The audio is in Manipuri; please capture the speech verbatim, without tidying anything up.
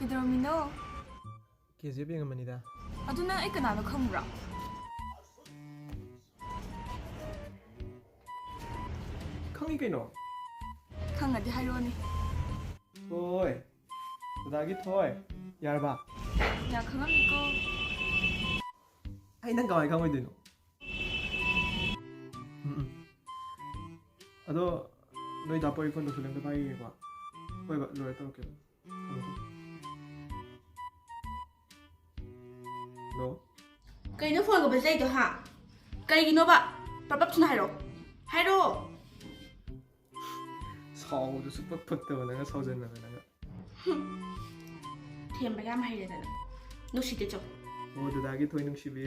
ꯀꯩꯗꯧꯔꯝꯃꯤꯅꯣ? ꯀꯦ ꯖꯤ ꯑꯦꯐ ꯌꯦꯡꯉꯝꯕꯅꯤꯗ꯫ ꯑꯗꯨ ꯅꯪ ꯑꯩ ꯀꯅꯥꯅꯣ ꯈꯪꯕ꯭ꯔꯥ? ꯈꯪꯉꯤ ꯀꯩꯅꯣ꯫ ꯈꯪꯉꯗꯤ ꯍꯥꯏꯔꯛꯑꯣꯅꯦ꯫ ꯊꯣꯏ꯫ ꯗꯗꯥꯒꯤ ꯊꯣꯏ꯫ ꯌꯥꯔꯕ? ꯌꯥꯝ ꯈꯪꯉꯝꯃꯤꯀꯣ꯫ ꯑꯩ ꯅꯪ ꯀꯃꯥꯏꯅ ꯈꯪꯉꯣꯏꯗꯣꯏꯅꯣ? ꯎꯝ ꯎꯝ꯫ ꯑꯗꯣ ꯅꯣꯏ ꯗꯥ ꯄꯣꯏ ꯐꯣꯟꯗꯣ ꯐꯤꯂꯝꯗ ꯄꯥꯏꯈꯤꯒꯦꯀꯣ꯫ ꯍꯣꯏ ꯕ, ꯂꯣꯏꯔ ꯇꯧꯔꯛꯀꯦ꯫ ꯊꯝꯃꯦ ꯊꯝꯃꯦ꯫ ꯍꯜꯂꯣ꯫ ꯀꯩꯅꯣ ꯐꯣꯟꯒ ꯕꯖꯩꯗꯣ ꯍꯥ? ꯀꯩꯒꯤꯅꯣꯕ? ꯄ꯭ꯔꯞ ꯄ꯭ꯔꯞ ꯊꯨꯅ ꯍꯥꯏꯔꯛꯑꯣ꯫ ꯍꯥꯏꯔꯛꯑꯣ꯫ ꯁꯥꯎꯕꯗꯨꯁꯨ ꯄꯛ ꯄꯛꯇꯕ ꯅꯪꯒ ꯁꯥꯎꯖꯟꯅꯕ ꯅꯪꯒ꯫ ꯊꯦꯝꯕ ꯌꯥꯝ ꯍꯩꯔꯦꯗꯅ꯫ ꯅꯨꯡꯁꯤꯗꯦ ꯆꯣ꯫ ꯑꯣ ꯗꯗꯥꯒꯤ ꯊꯣꯏ ꯅꯨꯡꯁꯤꯕꯤ꯫